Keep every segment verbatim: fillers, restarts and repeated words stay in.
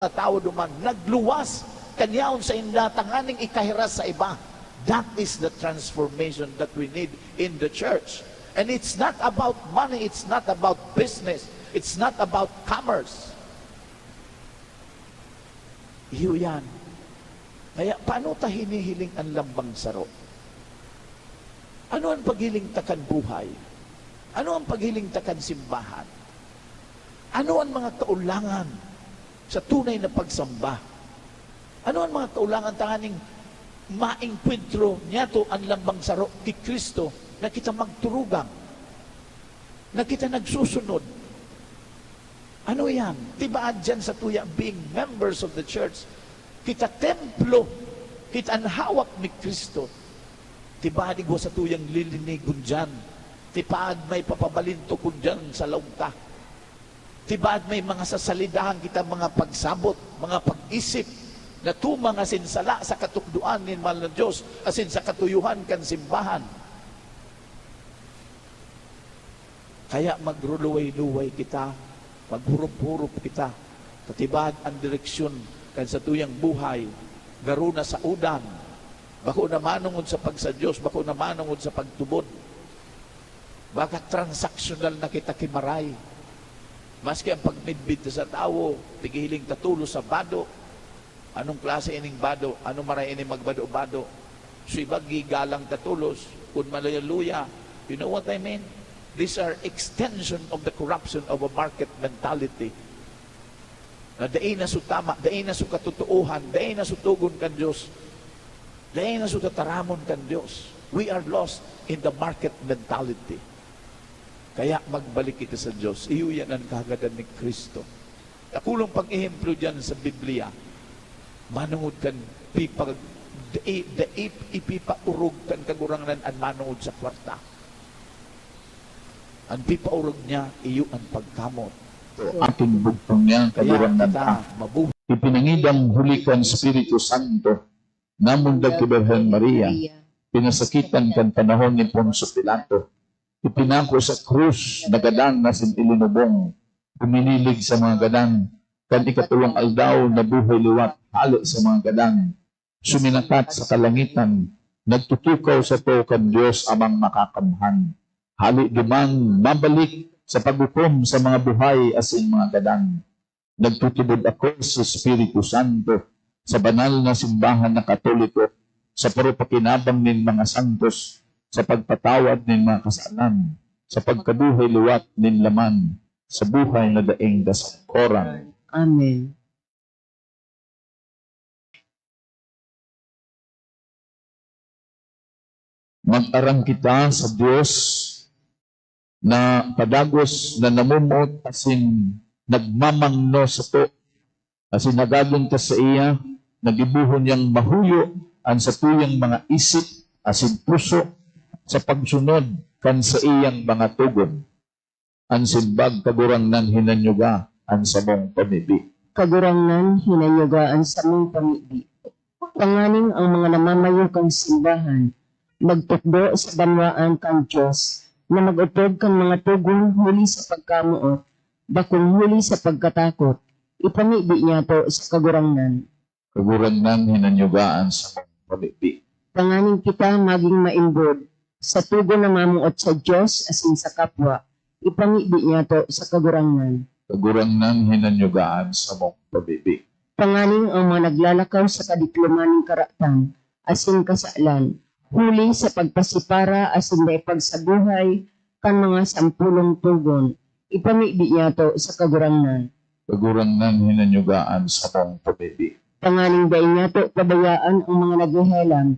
tawo duman, nagluwas kan yaon sainda tanganing ikahiras sa iba. That is the transformation that we need in the church. And it's not about money, it's not about business, it's not about commerce. Iyo yan. Kaya paano ta hinihiling an lambang saro? Ano an paghiling ta kan buhay? Ano an paghiling ta kan simbahan? Ano an mga kaulangan sa tunay na pagsamba? Ano an mga kaulangan tanganing maengkwentro niyato an lambang saro ki Cristo na kita magturugang, na kita nagsusunod? Ano yan? Tibaad dyan sa tuya, being members of the church. Kita templo, kita an hawak ni Cristo. Tibaad igwa sa tuyang lilinigon dyan. Tibaad may papabalintokon dyan sa laog ta. Tibaad may mga sasalidahan kita mga pagsabot, mga pag-isip, na tumang asin sala sa katukdoan nin mahal na Diyos, asin sa katuyohan kan simbahan. Kaya magruluway-luway kita, maghurop-hurop kita, ta tibaad an direksyon kan satuyang buhay, garo na sa udan, bako na manongod sa pagsa-Diyos, bako na manongod sa pagtubod. Baga transaksyonal na kita ki maray. Maski ang pagmidbid ta sa tawo, tighiling ta tolos sa bado. Anong klase ining bado? Ano maray ini magbado-bado? So, iba gigalang ta tolos, kun maluya-luya. You know what I mean? These are extension of the corruption of a market mentality. Na dai na so tama, dai na so katotoohan, dai na so togon kan Dios, dai na so tataramon kan Dios. We are lost in the market mentality. Kaya magbalik kita sa Dios. Iyo yan an kahagadan ni Cristo. Dakulong pag-ehemplo diyan sa Biblia. Manongod kan pipag-, dai, dai ipipaorog kan Kagurangnan an manongod sa kwarta. An pipaorog niya, iyo an pagkamot. Aking bugtong niya, Kaya Kagurangnan kita ta. mabuhay. Ipinangidang huli kan Espiritu Santo, namundag ki Birhen Maria, pinasakitan kan panahon ni Poncio Pilato, ipinako sa krus, nagadan asin ilinubong, huminilig sa mga gadan, kan ikatulong aldaw nabuhay liwat hale sa mga gadan, suminakat sa kalangitan, nagtutukaw sato kan Dios Amang Makakamhan. Hale duman, mabalik sa paghukom sa mga buhay asin mga gadan. Nagtutubod ako sa Espiritu Santo, sa banal na simbahan na Katoliko, sa parupakinabang nin mga santos, sa pagpatawad nin mga kasalan, sa pagkabuhay liwat nin laman, sa buhay na daing kasangkoran. Amen. Mag-aram kita sa Dios na padagos na namumuot asin nagmamangno sato, asin nagagon ta saiya, na gibohon niyang mahuyo an satuyang mga isip asin puso sa pagsunod kan saiyang mga togon. An simbag, Kagurangnan, hinanyuga an samong pamibi. Kagurangnan, hinanyuga an samong pamibi. Tanganing ang mga namamayo kan simbahan magtukdo sa banwaan kan Dios na mag-otob kan mga togon huli sa pagkamoot, bakong huli sa pagkatakot. Ipamibi niyato sa Kagurangnan. Kagurangnan, hinanyuga an samong pamibi. Tanganing kita magin maimbod sa togon na mamoot sa Dios asin sa kapwa, ipamibi niyato sa Kagurangnan. Kagurangnan, hinanyuga an samong pamibi. Tanganing ang mga naglalakaw sa kadikloman nin karatan asin kasalan, huli sa pagpasipara asin dai pagsabuhay kan mga sampolong togon, ipamibi niyato sa Kagurangnan. Kagurangnan, hinanyuga an samong pamibi. Tanganing dai niyato pabayaan ang mga naghehelang,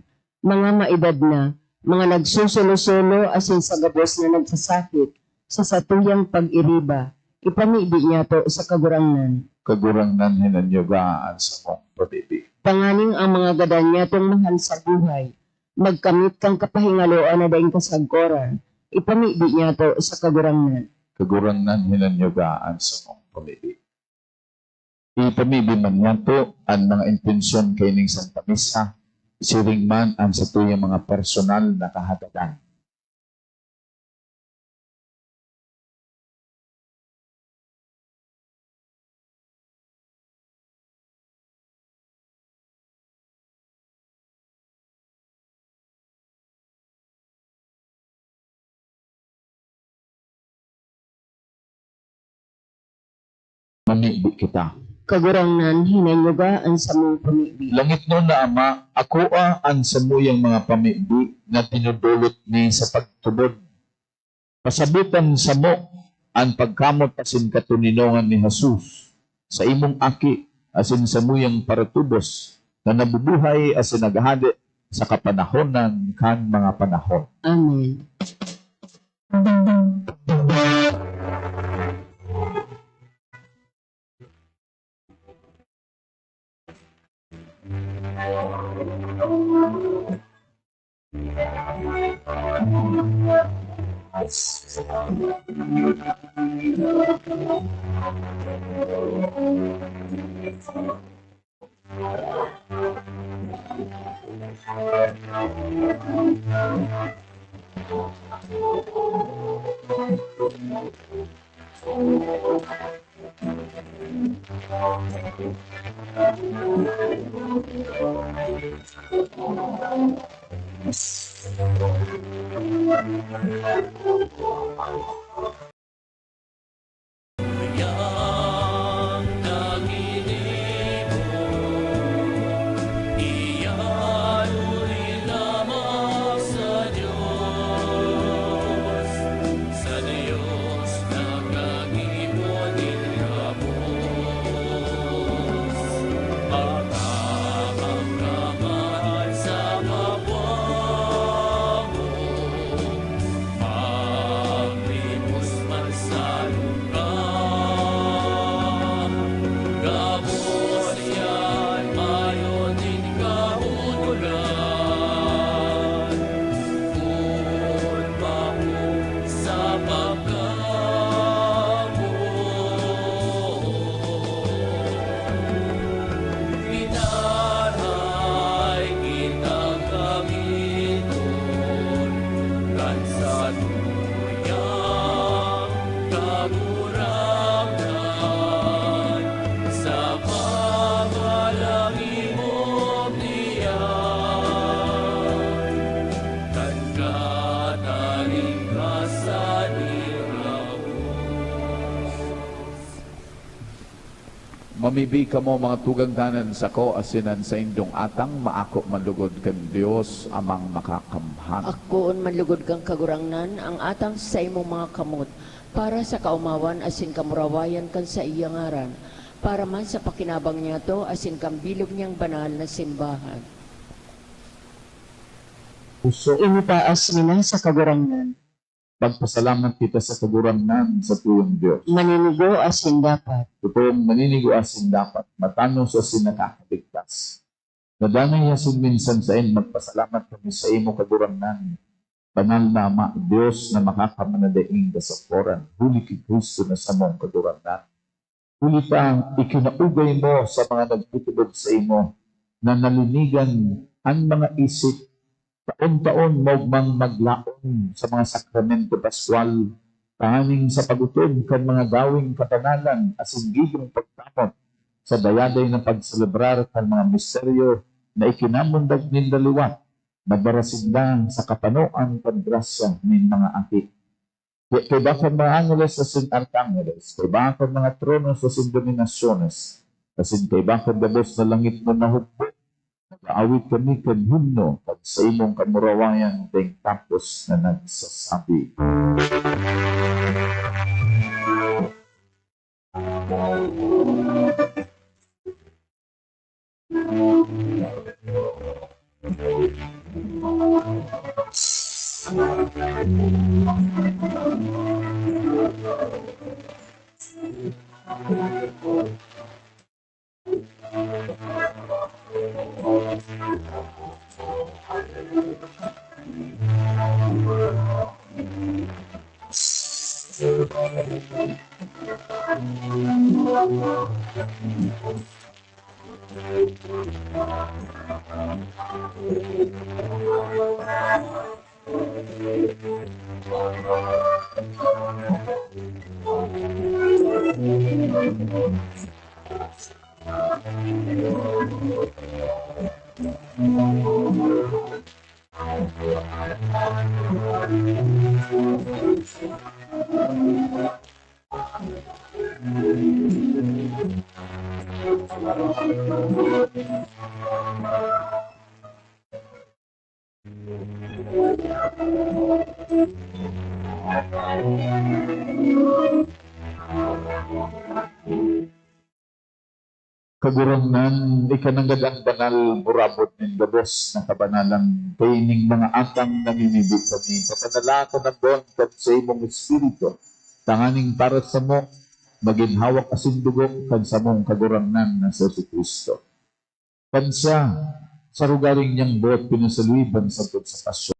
mga maedad na, mga nagsusolo-solo asin sa gabos na nagsasakit sa satuyang pag-iriba, ipamibi niyato sa Kagurangnan. Kagurangnan, hinanyuga an samong pamibi. Tanganing ang mga gadan niyatong mahal sa buhay, magkamit kan kapahingaloan na daing kasagkoran, ipamibi niyato sa Kagurangnan. Kagurangnan, hinanyuga an samong pamibi. Ipamibi man niyato an mga intensyon kaining Santa Misa, siring man an satuyang mga personal na kahagadan. Mamibi kita. Kagurangnan, hinanyoga an samong pamibi. Langitnon na Ama, akoa an samuyang mga pamibi na dinodolot mi sa pagtubod. Pasabotan samo an pagkamot asin katoninongan ni Jesus, saimong Aki, asin samuyang paratubos na nabubuhay asin naghahade sa kapanahonan kan mga panahon. Amen. Maglimos man sa lungga, gabos yan mayo nin kahulogan. Kun bako sa pagkamoot, Gitaray kitang gamiton kan satuyang Kagurangnan sa pagkalimog niya, kan kataring kasa ni Raul. Mamibi kamo, mga tugang, dangan an sako asin an saindong atang maako man lugod kan Dios Amang Makakamhan. Akoon man lugod kan Kagurangnan an atang sa saimong mga kamot, para sa kaomawan asin kamurawayan kan saiyang ngaran, para man sa pakinabang niyato asin kan bilog niyang banal na simbahan. Puso. Initaas mi na sa Kagurangnan. Magpasalamat kita sa Kagurangnan, satuyang Dios. Maninigo asin dapat. Totoong maninigo asin dapat, matanos asin nakakaligtas. Na danay asin minsan saen, magpasalamat kami saimo, Kagurangnan, banal na Ama, Dios na makakamanadaing kasaporan, huli ki Cristo na samong Kagurangnan. Huli ta, ikinaugay mo sa mga nagtutubod saimo na nalinigan an mga isip, taon-taon maogmang maglaom sa mga sakramento paskwal, tanganing sa pag-otob kan mga gaweng kapanalan asin gigong pagkamot sa dayaday na pagselebrar kan mga misteryo na ikinamundag ninda liwat, madara sinda sa kapanoan kan grasya nin mga aki. Kaiba kan mga angeles asin arkangeles, kaiba kan mga tronos asin dominasyones, asin kaiba kan gabos na langitnon na hukbo, nag-aawit kami kan himno kan saimong kamurawayan daing tapos na nagsasabi. Kagurangnan, ika nanggad an banal, burabod nin gabos na kabanalan. Kaining mga atang namimibi kami, papadala kan abon kan saimong Espiritu, tanganing para samo, magin hawak asin dugo kan samong Kagurangnan na si Jesu-Cristo. Kan siya, sa rogaring niyang boot pinasaluib an sagkod sa pasyon.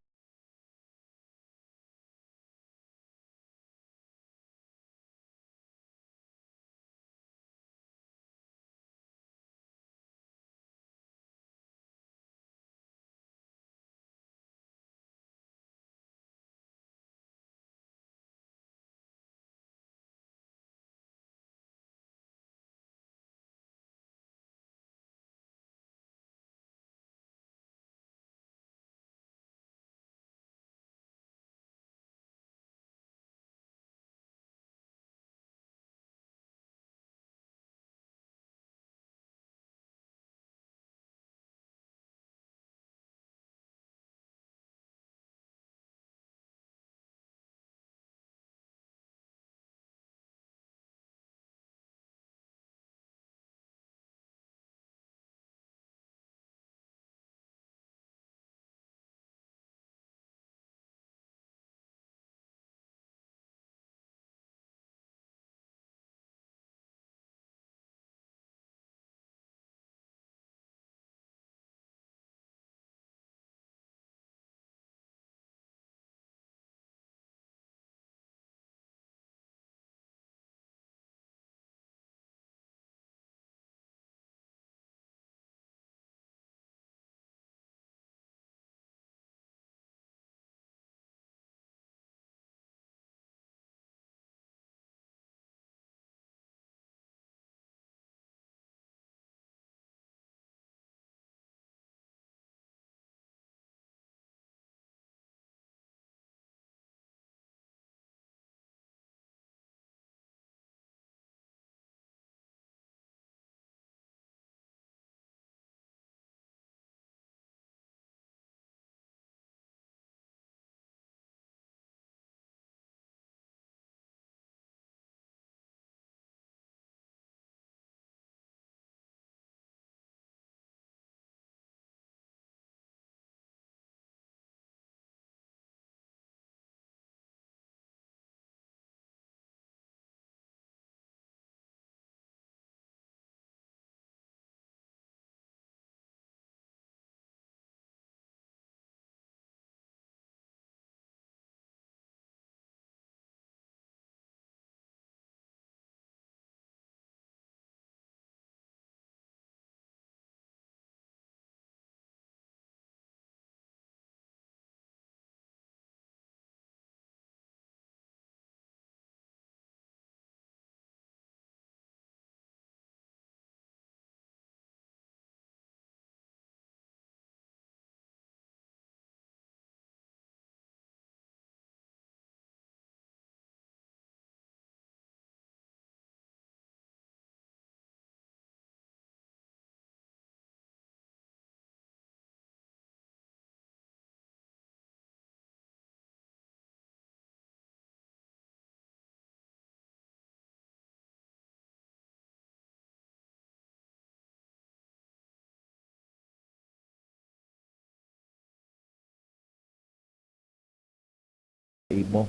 Imo.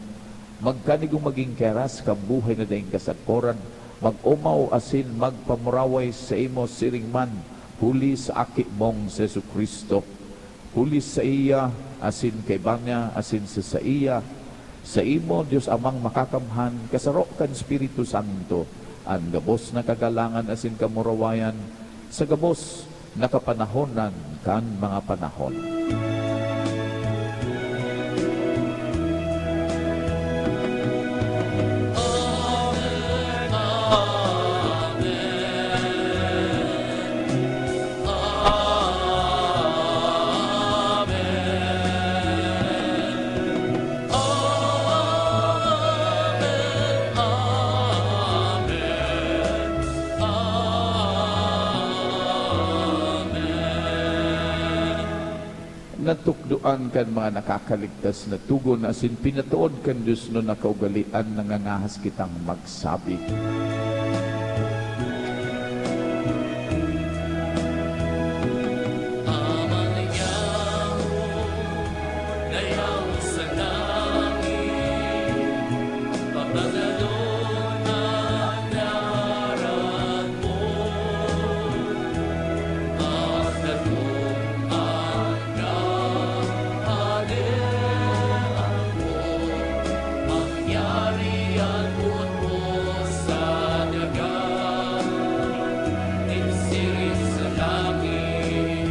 Magkanigong magin keras kan buhay na daing kasagkoran, mag-omaw asin magpamuraway saimo siring man, huli sa Aki mong si Jesu-Cristo. Huli saiya, asin kaiba niya, asin sa saiya, saimo, Dios Amang Makakamhan, kasaro kan Espiritu Santo, an gabos na kagalangan asin kamurawayan, sa gabos na kapanahonan kan mga panahon. Natukdoan kan mga nakakaligtas na togon asin pinatood kan diosnon na kaugalean, nangangahas kitang magsabi. Ama na yaon, dayaw sa langit, pabanalon an ngaran mo. Magdatong an kahadaian mo, mangyari an boot mo sa daga, nin siring sa langit.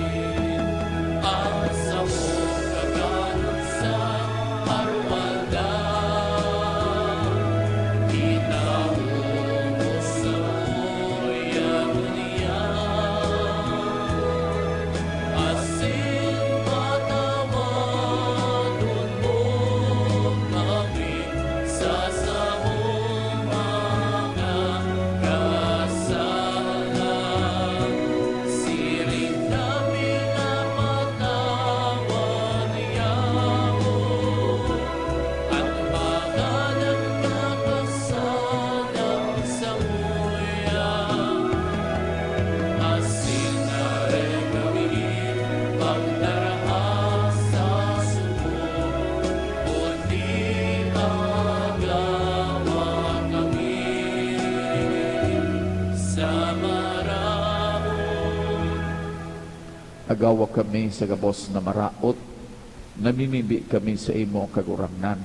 An samong kakanon sa aroaldaw, itao mo samuya ngunyan. Asin patawadon mo kami sa samong mga kasalan, siring na pinapatawad niamo an mga nagkakasala samuya. Asin dai kami pagdaraha sa suko, kundi agawa kami sa maraot. Agawa kami sa gabos na maraot, namimibi kami saimo, Kagurangnan.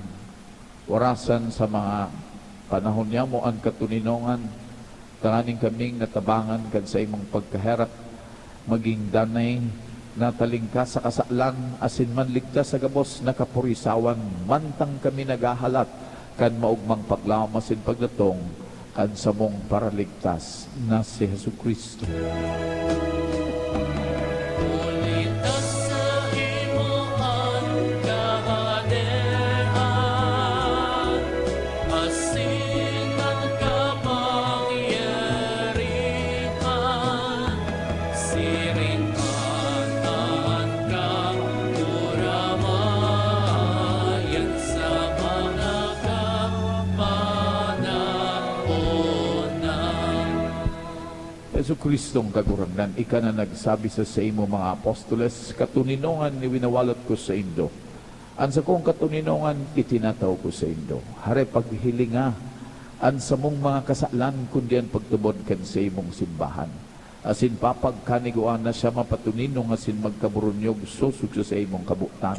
Warasan sa mga panahon nyamo an katoninongan, tanganing kaming natabangan kan saimong pagkaherak, magin danay, natalingkas sa kasalan, asin manligtas sa gabos na kaporisawan, mantang kami naghahalat kan maogmang paglaom asin pagdatong kan samong Paraligtas na si Jesu-Cristo. Huli ta saimo an kahadean, asin an kapangyarihan, siring man an kaguramayan sa mga kapanahonan. Jesu-Cristong Kagurangnan, ika na nagsabi sa saimo mga apostoles, "Katoninongan iwinawalat ko saindo, an sakong katoninongan itinatao ko saindo." Hare, paghilinga an samong mga kasalan, kundi an pagtubod kan saimong simbahan, asin papagkanigua na siya mapatoninong asin magkaburunyog sosog sa saimong kabotan.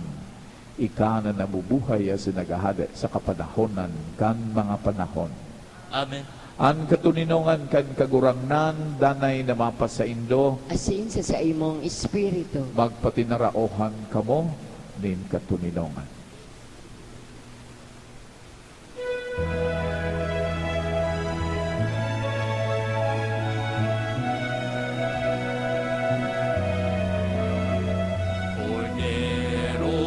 Ika na nabubuhay asin naghahade sa kapanahonan kan mga panahon. Amen. An katoninongan kan Kagurangnan danay na mapasaindo. Asin sa saimong espiritu. Magpatinaraohan kamo nin katoninongan. Kordero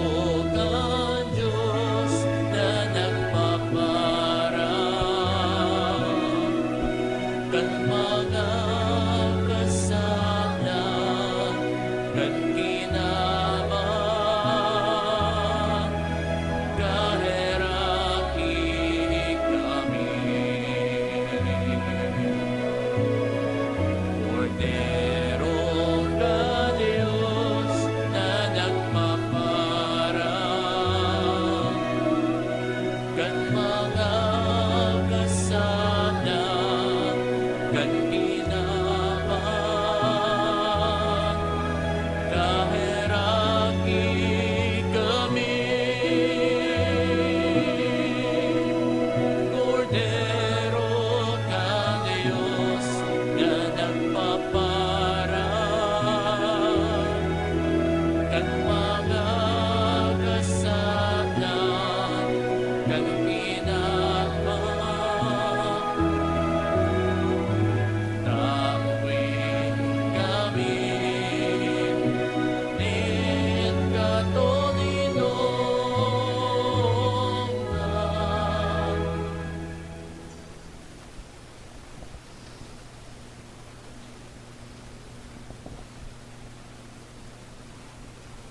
kan Dios na nagpaparang kan mga kasalan kan kinaban, kaheraki kami. Kordero kan Dios na nagpaparang kan mga kasalan kan kinaban,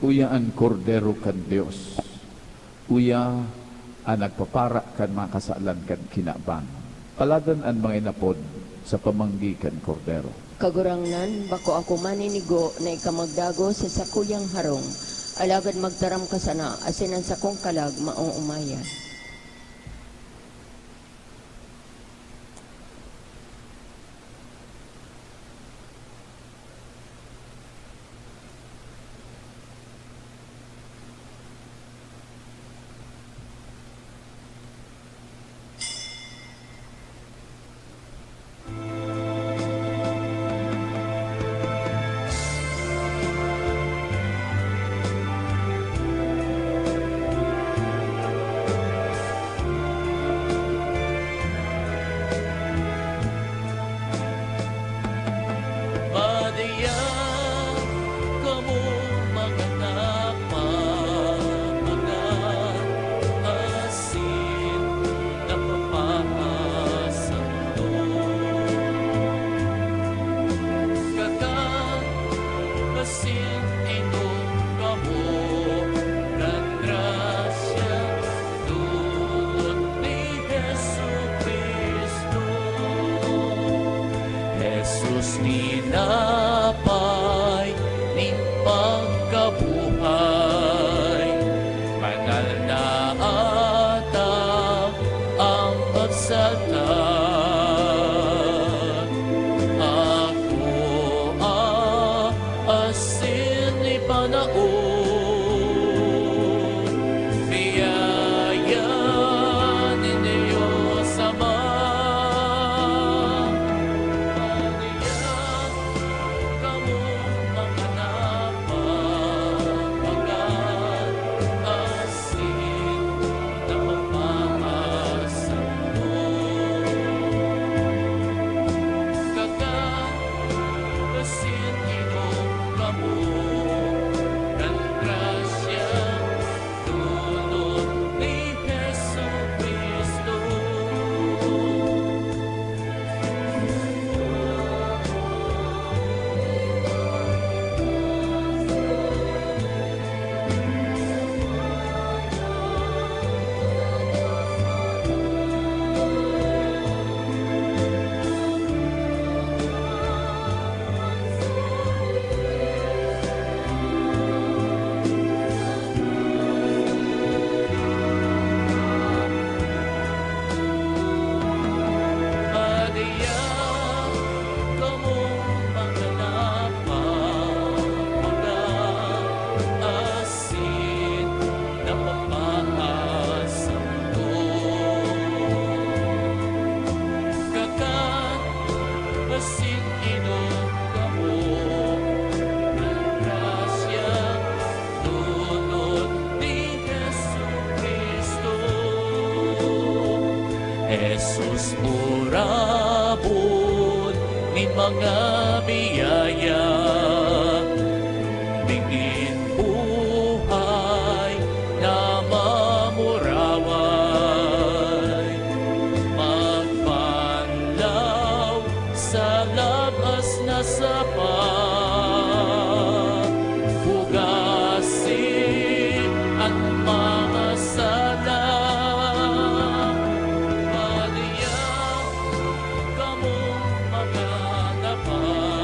Uya an Kordero kan Dios, uya an nagpapara kan mga kasalan kan kinaban. Paladan an mga inapod sa pamanggi kan Kordero. Kagurangnan, bako ako maninigo na ika magdagos sa sakuyang harong, alagad magtaram ka sana, asin an sakong kalag maoomayan. Madaya kamo, mga napapagad asin napapahasanon. Kakan asin inom kamo kan grasya dulot ni Jesu-Cristo. Jesus, tinapay nin pagkabuhay, banal na atang an pagsalta. Ako asin ipanao biyaya nin Dios Ama. Kamo mga napapagad asin napapahasanon. Kakan asin inom kamo kan grasya dulot ni Jesu-Cristo. Madaya kamong mga napapagad asin napapahasanon. Kakan asin inom kamo kan grasya dulot ni Jesu-Cristo. Jesus, urabon nin mga biyaya, nin buhay na mamuraway, magbanlaw sa labas na sapa, hugasi an mga sala. Madaya kamong mga napapagad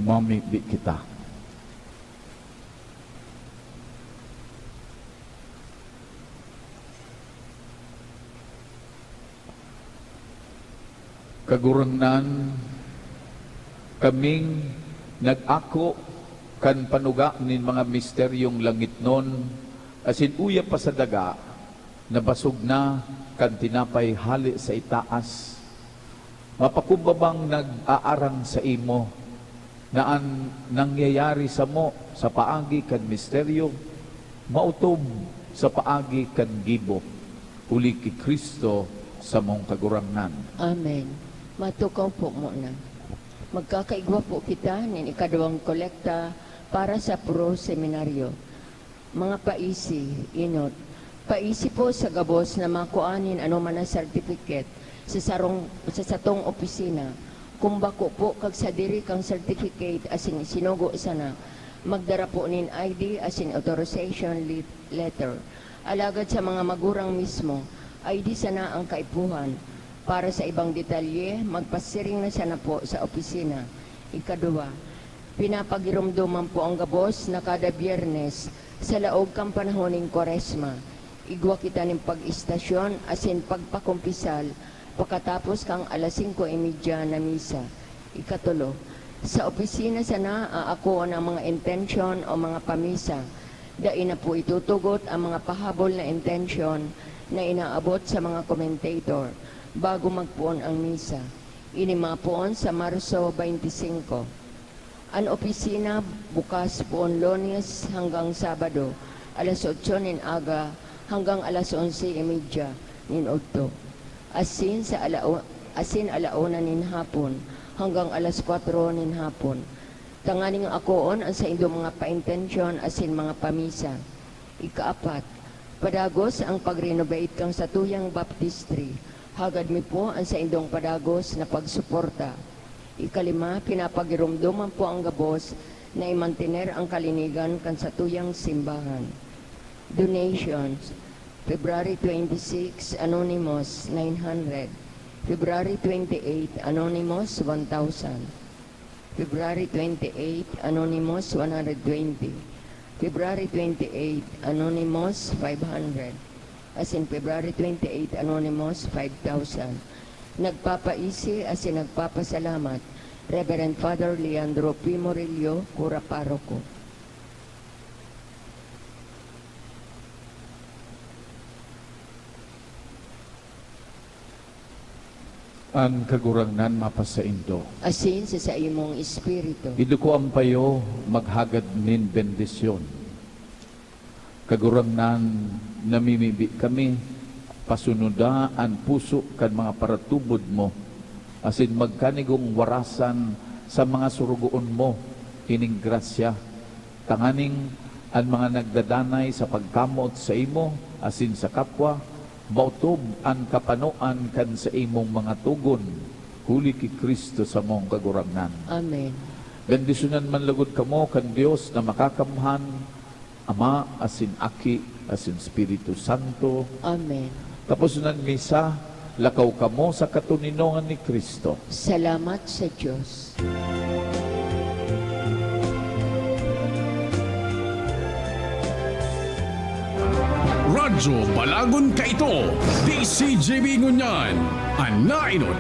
Mamibi kita. Kagurangnan, kaming nag-ako kan panuga nin mga misteryong langitnon asin uya pa sa daga na basog na kan tinapay hale sa itaas, mapakumbabang nag-aarang saimo na an nangyayari samo sa paagi kan misteryo maotob sa paagi kan gibo, huli ki Cristo samong Kagurangnan. Amen. Matukaw po muna. Magkakaigwa po kita nin ikaduwang kolekta para sa Pro Seminaryo. Mga paisi, inot. Paisi po sa gabos na makua nin anoman na certificate sa sarong, sa satong opisina. Kung bako po kag sadiri kang certificate asin isinugo sana, magdara po nin I D asin authorization lit-, letter. Alagad sa mga magurang mismo, I D sana ang kaipuhan. Para sa ibang detalye, magpasiring na sana po sa opisina. Ikaduwa, pinapagiromdoman po ang gabos na kada Biyernes sa laog kan panahon nin Kwaresma, igwa kita nin pag-istasyon asin pagpakumpisal pakatapos kan alas singko y media na misa. Ikatulo, sa opisina sana aakoon ang mga intensyon o mga pamisa. Dai na po itutugot ang mga pahabol na intensyon na inaabot sa mga commentator bago magpoon ang misa. Ini mapoon sa Marso twenty-five. An opisina bukas poon Lunes hanggang Sabado, alas otso nin aga hanggang alas onse y media nin udto. Asin sa ala-, asin ala una nin hapon hanggang alas kwatro nin hapon, tanganing akoon an saindong mga paintensyon asin mga pamisa. Ikaapat, padagos ang pag-renovate kan satuyang baptistry. Hagad mi po an saindong padagos na pagsuporta. Ikalima, pinapagiromdoman po ang gabos na imantener ang kalinigan kan satuyang simbahan. Donations, February twenty-six, Anonymous, nine hundred. February twenty-eight, Anonymous, one thousand. February twenty-eight, Anonymous, one hundred twenty. February twenty-eight, Anonymous, five hundred. Asin February twenty-eight, Anonymous, five thousand. Nagpapaisi asin nagpapasalamat, Reverend Father Leandro P. Murillo, Kura Paroko. An Kagurangnan mapasaindo. Asin sa saimong espiritu. Iduko an payo, maghagad nin bendisyon. Kagurangnan, namimibi kami, pasunoda an puso kan mga paratubod mo, asin magkanigong warasan sa mga sorogoon mo ining grasya, tanganing an mga nagdadanay sa pagkamoot saimo asin sa kapwa, maotob an kapanoan kan saimong mga togon, huli ki Cristo samong Kagurangnan. Amen. Bendisyonan man lagad kamo kan Dios na Makakamhan, Ama, asin Aki, asin Espiritu Santo. Amen. Taposon an misa, lakaw kamo sa katoninongan ni Cristo. Salamat sa Dios. Radyo Balagon Kaito, D C G B ngunyan, an naenot